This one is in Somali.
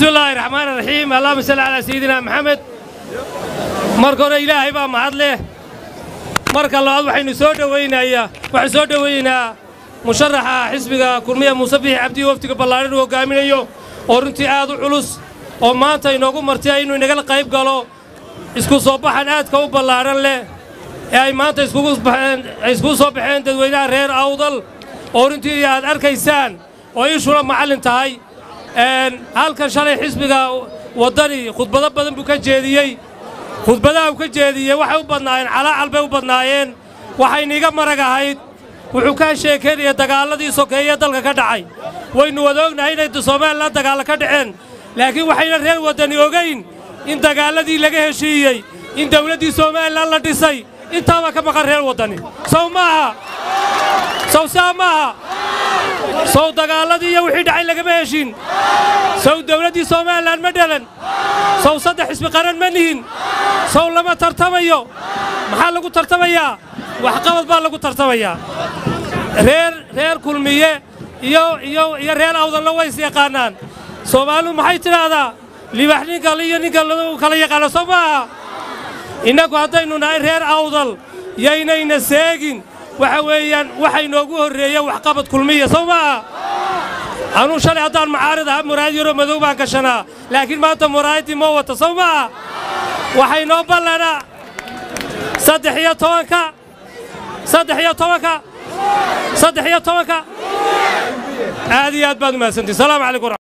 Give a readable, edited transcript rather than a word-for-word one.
بسم الله الرحمن الرحيم اللهم صل على سيدنا محمد. Marka hore Ilaahay baa mahad leh. Marka labaad waxaynu soo dhawaynayaa waxaan soo dhawaynaa musharaxa xisbiga Kulmiye Muuse Biixi Cabdi, wafdiga ballaaran uu hogaaminayo oo runtii aad u culus oo maanta inoogu martay inuu inagala qayb galo isku soo baxan aadka u ballaaran leh ee ay maanta iskugu baxeen ay iskugu soo baxeen dadweynaha reer Awdal oo runtii aad arkaysaan oo ishuna macallin tahay. Halkan shalay xisbiga Waddani khudbado badan buu ka jeediyey. Khudbadaha uu ka jeediyey waxay u badnaayeen calaacal bay u badnaayeen, waxayna iga marag ahayd wuxuu ka sheekeynaya dagaaladii sokeeye dalka ka dhacay. Waynu wada ognahay inay Somalilan dagaalla ka dhaceen, laakiin waxayna reer Waddani ogayn in dagaaladii laga heshiiyey, in dawladdii Somalilan la dhisay. Intaabaa ka maqan reer Waddani. Sow maaha? Sow saa maaha? Sow dagaaladii iyo wixii dhacay lagama heshin? Sow dawladdii Somalilan ma dhalan? Sow saddex xisbi qaran ma nihin? Sow lama tartamayo? Maxaa lagu tartamayaa? Waxqabad baa lagu tartamayaa. Reer Kulmiye iyo reer Awdalna way is yaqaanaan. Soomaalidu maxay tidhaahdaa? Libax ninka iyo ninka kala yaqaana, soo maaha? Innagu haddaynu nahay reer Awdal yaynayna seegin. Waxa weeyaan waxay noogu horreeyeen waxqabad Kulmiya, soo maaha? Anuu shalay haddaan mucaarid ahaa muraayad yaroo madow baan gashanaa, laakiin maanta muraayaddii ma wata, soo maaha? Waxay noo ballanaa 13-ka, 13-ka, 13-ka. Aad iyo aad baad u mahadsantihin. Salaamu calaykum.